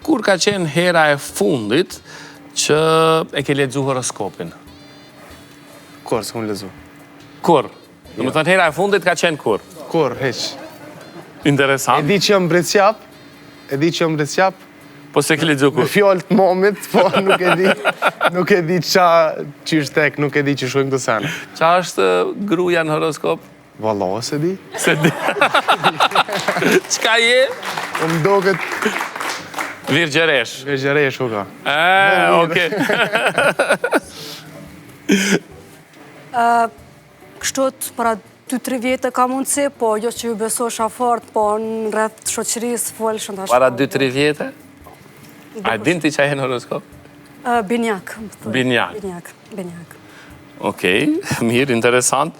Kur ka qenë hera e fundit që e ke lexu horoskopin? Kur, s'kom lexu. Kur? Domethënë hera e fundit ka qenë kur? Kur, hiç. Interesant. E di që jam bricjap, e di që jam bricjap. Po s'e ke lexu kur? Me fjalë të mamit, po nuk e di, nuk e di qa qysh tek, nuk e di qysh shkojnë këto sene. Qa është gruja në horoskop? Valla, s'e di. S'e di. Çka je? Po më doket... Virgjëresh. Virgjëresh, u ka. E, okej. Kështu të para 2-3 vjetë ka mundësi, po jo që ju besosha fort, po në rreth shoqërisë folshin tash. Para 2-3 vjetë? A din ti ça je në horoskop? Binjak, më thonë. Binjak. Binjak, binjak. Okej, mirë, interesant.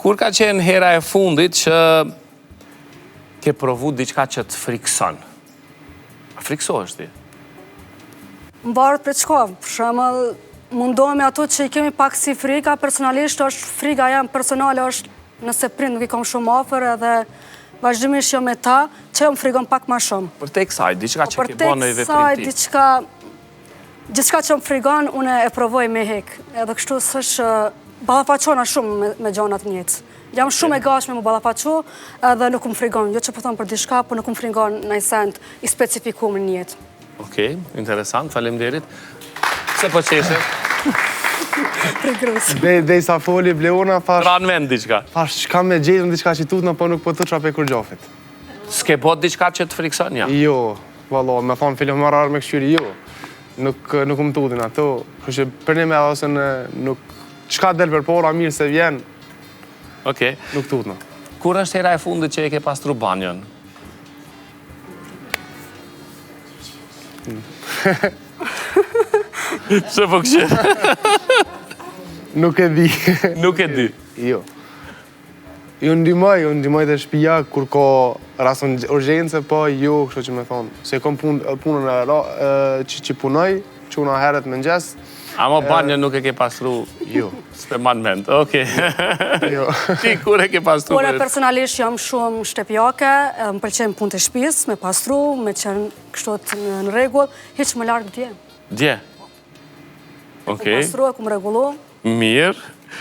Kur ka qenë hera e fundit që ke provu diçka që të frikson? A friksohesh ti? Mvaret për çka, për shembull, mundohemi ato që i kemi pak si frika, personalisht është frika jem personale është nëse prind nuk i kam shumë afër edhe vazhdimisht jam me ta, që më frigon pak ma shumë. Përtej kësaj, diçka po që ke bo në i veprim ti? Përtej kësaj, diçka, gjithçka që më frigon, une e provoj me hek. Edhe kështu s'është, ballafaqona shumë me gjonat në jetë. Jam shumë e gatshme mu ballafaqu edhe nuk më frigon, jo që po thom për diçka, po nuk më frigon naj send i specifikum në jetë. Okej, interesant, faleminderit. Pse po qeshe? Prej grus. Dej, dej sa foli Bleona, thash... Ra në vend diçka. Thash, çka me gjetën diçka që tutna, po nuk po tutsha pe kurgjofit. S'ke bo diçka që të frikson, ja? Jo, valla, me thonë film horror me këshyri, jo. Nuk, nuk më tutin ato, kështu që për një me ose në, nuk, çka del përpara, mirë se vjen, Okej. Nuk tutna. Kur është hera e fundit që e ke pastru banjën? Pse po kqyr? Nuk e di. Nuk e di. Jo. Ju ndihmoj, ju ndihmoj te shpia kur ka rast urgjence, po jo, kështu që me thonë, se kom punë, punën e ra, që, që punoj, çona herët mëngjes. Ama banjën nuk e ke pastru? Jo. S'pe man mend, okej. Jo. Ti kur e ke pastru? Unë personalisht jam shumë shtëpiake, më pëlqen punët e shtëpisë, me pastru, me qenë kështu në rregull, hiç më larg dje. Dje? Okej. Kum pastru, e kum rregullu. Mirë.